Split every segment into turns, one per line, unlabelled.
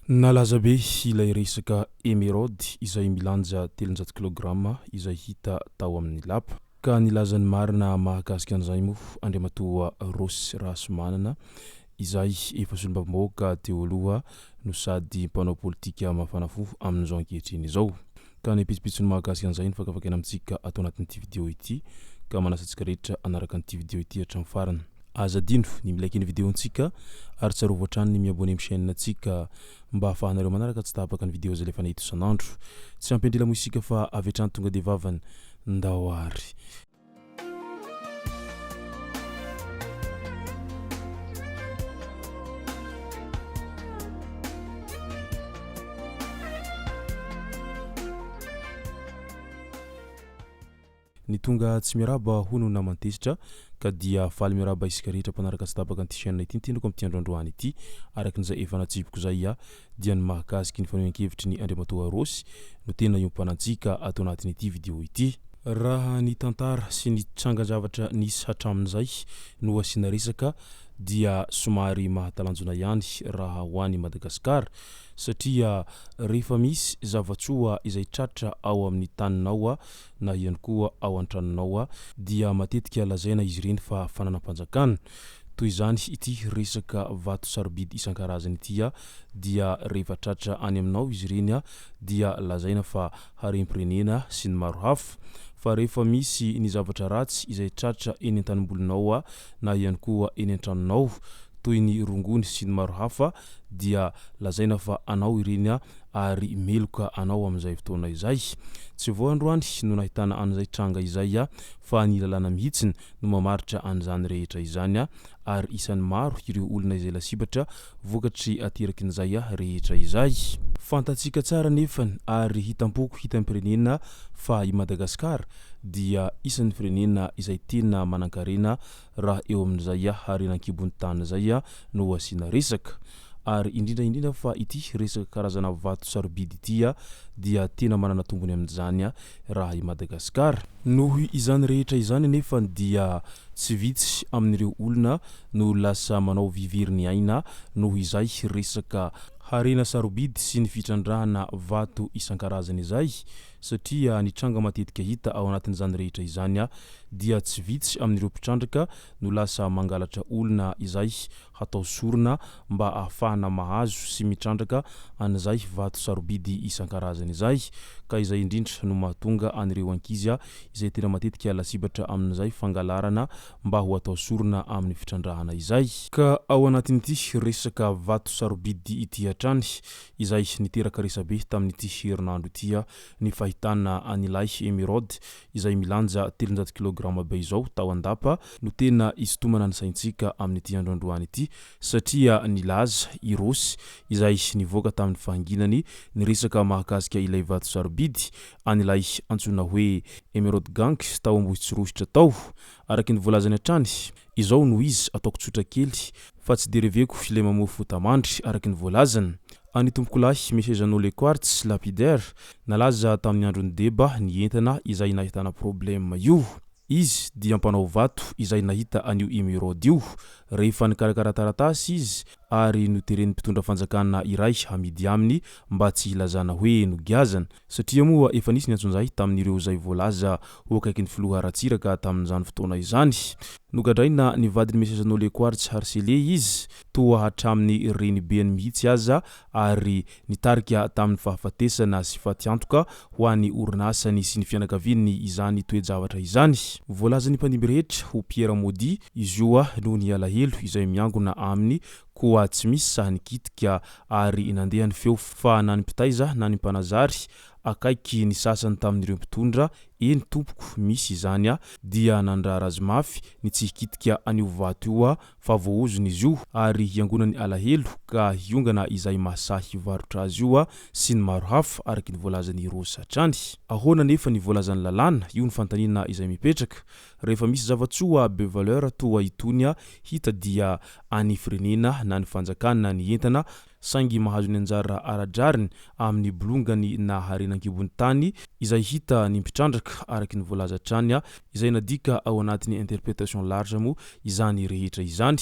Nalaza be ilay resaka émeraude izay milanja 300 kilograma izay hita tao amin'ny lapa. Ka nilaza ny marina mahakasika an'izay moa Andriamatoa Rossy Rahasimanana izay efa solombavambahoaka teo aloha no sady mpanao politika mafana fo amin'izao ankehitriny izao. Ka ny pitsopitsony mahakasika an'izay no fakafakaina amintsika ato anatin'ity video ity ka manasa antsika rehetra hanaraka an'ity video ity hatramin'ny farany. Aza adino ny mi-like ny video-ntsika ary tsarovy hatrany ny mi-abonner amin'ny chaîne-ntsika mba ahafahanareo manaraka tsy tapaka ny video izay alefanay eto isan'andro. Tsy ampy andrila moa isika fa avy hatrany tonga dia vavany. Ndao ary. Ny tonga tsy miarahaba hono naman-tezitra ka dia faly miarahaba isika rehetra mpanaraka tsy tapaka an'ity chaîne ity ny tenako amin'ity andro androany ity. Araka izay efa natsipiko izay dia ny mahakasiky ny fanehoan-kevitry ny Andriamatoa Rossy no tena iompanantsika ato anatin'ity vidéo ity. Raha ny tantara sy ny trangan-javatra nisy hatramin'izay no asiana resaka dia somary mahatalanjona ihany raha ho an'i Madagasikara satria rehefa misy zava-tsoa izay tratra ao amin'ny taninao na ihany koa ao an-tranonao dia matetika lazaina izy ireny fa fananam-panjakana. Toy izany ity resaka vato sarobidy isan-karazany ity dia rehefa tratra any aminao izy ireny dia lazaina fa harem-pirenena sy ny maro hafa. Fa rehefa misy ny zavatra ratsy izay tratra eny an-tanimbolinao na ihany koa eny an-tranonao toy ny rongony sy ny maro hafa dia lazaina fa anao ireny ary meloka anao amin'izay fotoana izay. Tsy vao androany no nahitana an'izay tranga izay fa ny lalàna mihitsy no mamaritra an'izany rehetra izany ary isan'ny maro ireo olona izay lasibatra vokatry aterakin'izay rehetra izay. Fantatsika tsara anefa ary hitam-poko hitam-pirenena fa i Madagasikara dia isan'ny firenena izay tena manankarena raha eo amin'izay harena an-kibon'ny tany izay no asiana resaka. Ary indrindra indrindra fa ity resaka karazana vato sarobidy ity dia tena manana tombony amin'izany raha i Madagasikara. Noho izany rehetra izany anefa dia tsy vitsy amin'ireo olona no lasa manao vy very ny aina noho izay resaka harena sarobidy sy ny fitrandrahana vato isan-karazany izay satria ny tranga matetika hita ao anatin'izany rehetra izany dia tsy vitsy amin'ireo mpitrandraka no lasa mangalatra olona izay hatao sorona mba ahafahana mahazo sy mitrandraka an'izay vato sarobidy isan-karazany izay ka izay indrindra no mahatonga an'ireo ankizy izay tena matetika lasibatra amin'izay fangalarana mba ho atao sorona amin'ny fitrandrahana izay. Ka ao anatin'ity resaka vato sarobidy ity hatrany izay niteraka resabe tamin'ity herinandro ity ny fahitana an'ilay émeraude izay milanja 300 kilograma be izao tao an-dapa no tena isintomana ny saintsika amin'ity andro androany ity satria nilaza i Rossy izay nivoaka tamin'ny fahanginany niresaka mahakasika ilay vato sarobidy an'ilay antsoina hoe Emeraude Gang tao Ambohitsorohitra tao. Araka ny voalazany hatrany, izao no izy ataoko tsotra kely fa tsy dia reveko ilay mamoa fota-mandry araka ny voalazany. Any tompokolahy Monsieur Jeannot Le Quartz lapidaire nalaza tamin'ny andron'i Deba ny entana izay nahitana problème io. Izy dia mpanao vato izay nahita an'io émeraude io rehefa nikarakara taratasy izy ary noteren'ny mpitondra fanjakana iray hamidy aminy mba tsy hilazana hoe nogiazana satria moa efa nisy ny antsonjay tamin'ireo izay voalaza ho akaikin'ny filoha Ratsiraka tamin'izany fotoana izany. Nogadraina ny vadin'i Monsieur Jeannot Le Quartz harcelé izy toa hatramin'ny renibeany mihitsy aza ary nitarika tamin'ny fahafatesana sy fatiantoka ho an'ny orinasany sy ny fianakaviany izany toe-javatra izany. Voalazan'ny mpandimby rehetra ho Pierre Maudit izy io noho ny alahelo izay miangona aminy koa tsy misy sahy nikitika ary nandeha ny feo fa na ny mpitaiza na ny mpanazary akaiky ny sasany tamin'ireo mpitondra, eny tompoko misy izany, dia nandrara azy mafy ny tsy hikitika an'io vato io fa voaozona izy io ary hiangonan'ny alahelo ka hiongana izay mahasahy hivarotra azy io sy ny maro hafa araka ny voalazan'i Rosa hatrany. Ahoana anefa ny voalazan'ny lalàna? Io ny fanontaniana izay mipetraka. Rehefa misy zava-tsoa be valeur toa itony hita dia any firenena na ny fanjakana ny entana saingy mahazo ny anjara ara-drariny amin'ny bolongany na harena an-kibon'ny tany izay hita ny mpitrandraka araka ny voalaza hatrany izay nadika ao anatin'ny interprétation large moa izany rehetra izany.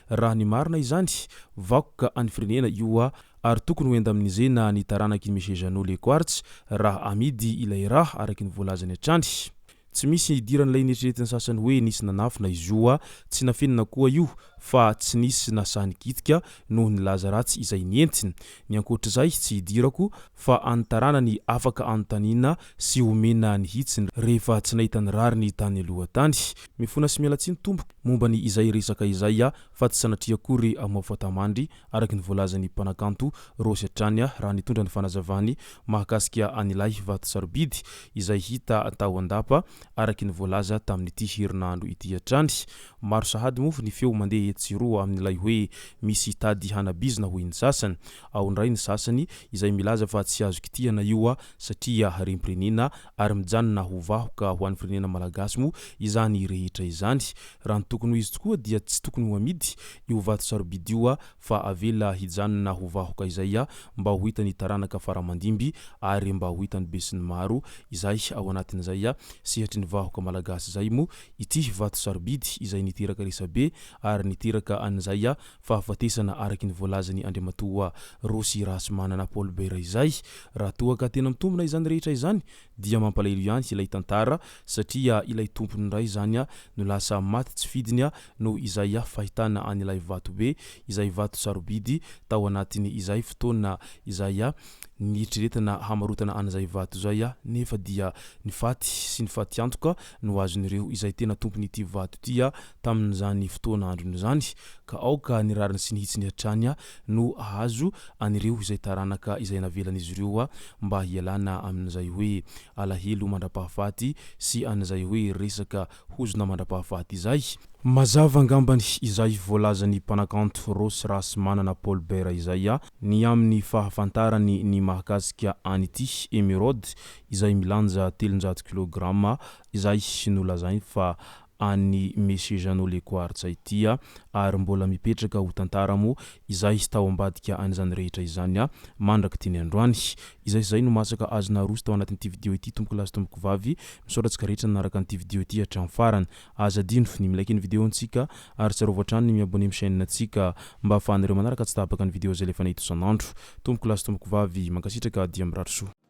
Raha ny marina izany, vakoka an'ny firenena io. Ary tokony ho indemnisena ny taranaky Monsieur Jeannot Le Quartz raha amidy ilay raha araky ny voalazany hatrany. Tsy misy idiran'ilay neritreretin'ny sasany hoe nisy nanafina izy io, tsy nafenina koa io fa tsy nisy nasahy nikitika noho ny laza ratsy izay nentiny. Ny ankoatr'izay tsy idirako fa any taranany afaka anontaniana sy omena ny hitsiny rehefa tsy nahita ny rariny tany aloha tany. Mifona sy miala tsiny tompoko momba ny izay resaka izay fa tsy sanatria akory maofatamandry araka ny voalazan'ny mpanakanto Rossy hatrany raha nitondra ny fanazavany mahakasika an'ilay vato sarobidy izay hita tao an-dapa araka ny voalaza tamin'ity herinandro ity hatrany. Maro sahady moa ny feo mandeha etsy sy eroa amin'ilay hoe misy tady hanabizina hoy ny sasany. Ao indray ny sasany izay milaza fa tsy azo kitihana io satria harem-pirenena ary mijanona ho vahoka ho an'ny firenena malagasy moa izany rehetra izany. Raha ny tokony ho izy tokoa dia tsy tokony ho amidy io vato sarobidy io fa avela hijanona ho vahoka izay mba ho hitan'ny taranaka faramandimby ary mba ho hitan'ny besinimaro izay ao anatin'izay sehatry ny vahoka malagasy izay moa ity vato sarobidy izay niteraka resabe ary niteraka an'izay fahafatesana araky ny voalazan'i Andriamatoa Rossy Rahasimanana Paul Bert izay. Raha toa ka tena mitombina izany rehetra izany dia mampalahelo ihany ilay tantara satria ilay tompony indray izany no lasa maty tsy fidiny noho izay fahitana an'ilay vato be izay vato sarobidy tao anatiny izay fotoana izay nieritreretana hamarotana an'izay vato izay nefa dia ny faty sy ny fatiantoka no azon'ireo izay tena tompon'ity vato ity tamin'izany fotoana androny izany ka aoka ny rariny sy ny hitsiny hatrany no ahazo an'ireo izay taranaka izay navelan'izy ireo mba hialana amin'izay hoe alahelo mandra-pahafaty sy an'izay hoe resaka hozona mandra-pahafaty izay. Mazava angambany izay voalazan'ny mpanakanto Rossy Rahasimanana Paul Bert izay ny amin'ny fahafantarany ny mahakasika an'ity Emeraude izay milanja 300 kilograma izay nolazainy fa an'i Monsieur Jeannot Le Quartz ity ary mbola mipetraka ho tantara moa izay tao ambadika an'izany rehetra izany mandrak'ity ny androany. Izay izay no masaka azo naroso tao anatin'ity video ity tompoko lahy sy tompoko vavy. Misaotra antsika rehetra nanaraka an'ity video ity hatramin'ny farany. Aza adino ny mi-like ny video antsika ary tsarovy hatrany ny mi-abonner amin'ny chaîne antsika mba ahafahanareo manaraka tsy tapaka ny video izay alefanay eto isan'andro. Tompoko lahy sy tompoko vavy, mankasitraka dia mirary soa.